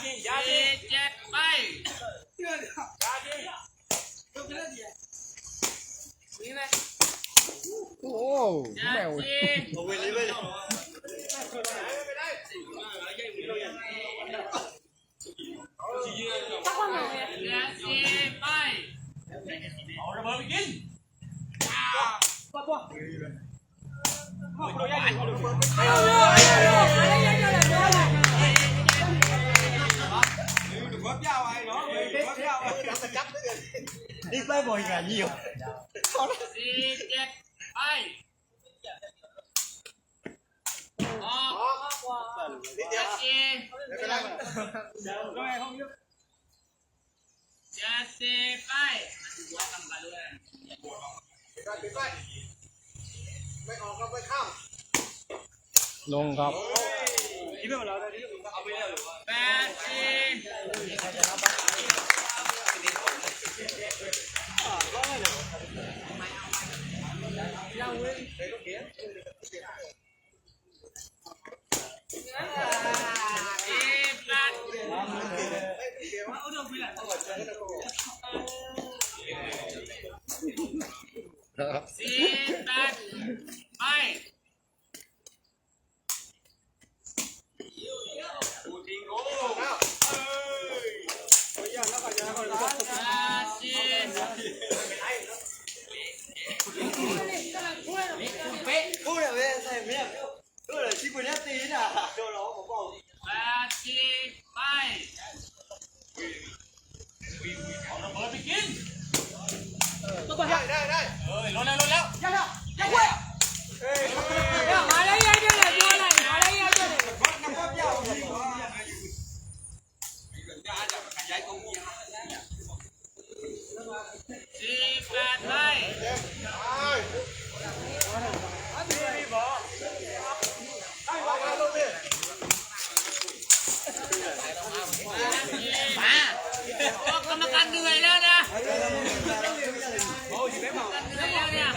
ສີ່ເຈັດ ໄປ ໂອ້ ແມວ ເຈັດສີ່ ໄປ ເອົາລະເບີດໄປກິນ. ສີ່ເຈັດ ໄປ ອອກ ເຈັດສີ່ ເຈັດສີ່ ໄປ ລົງຄັບ ແປດສີ່ ສີ່ແປດ ໄປ ແປດສີ່ ໄປ ເອົາລະເບີດໄປກິນ ໄດ້ ໄດ້ ໄດ້ ເອີຍ ລົດແລ້ວ ລົດແລ້ວ ຢ່າ ຢ່າ ຢ່າ ເອີຍ ມາແລ້ວ ມາແລ້ວ ມາແລ້ວ ສີ່ແປດໄປ ມາ ໂອ້ ກຳມະການເມື່ອຍແລ້ວນະ ກຳມະການເມື່ອຍແລ້ວນະ.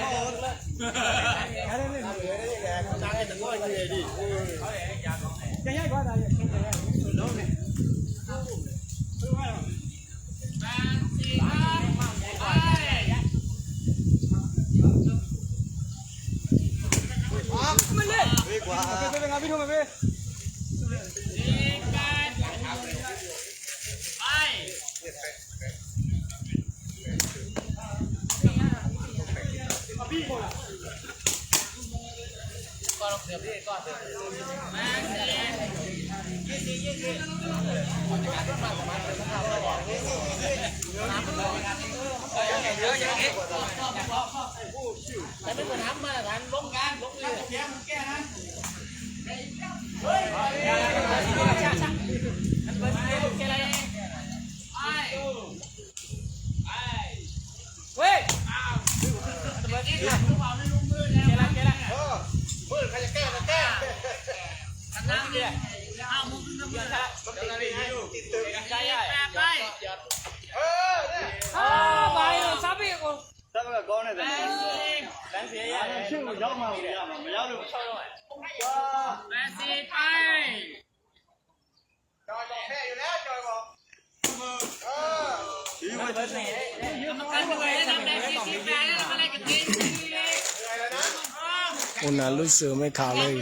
ໂອ້ ໜ້າລຸ້ນເສືອໄມ່ຂາເລີຍ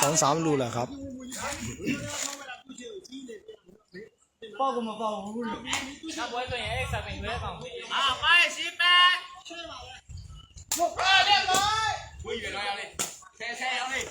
ສອງສາມລູກແລ້ວຄັບ. ເອົາໄປ ສິບແປດ ເອີ ຮຽບຮ້ອຍ ແຊໆ ເອົາເລີຍ.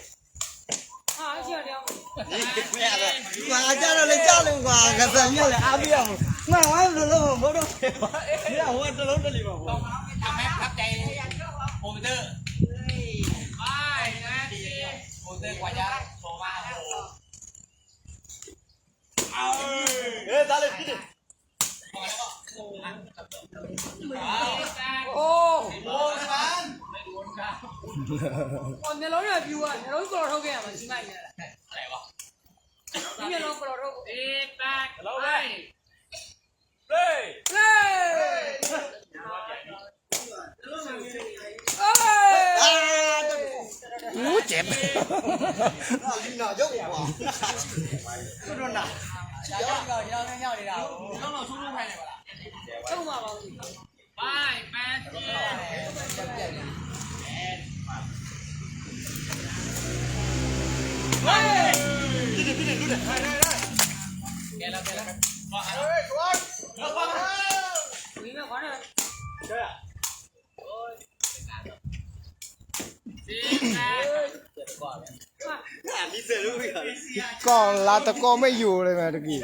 ໂອ້ ເຈັບ. กองลาตะโก้ไม่อยู่เลยมาตะกี้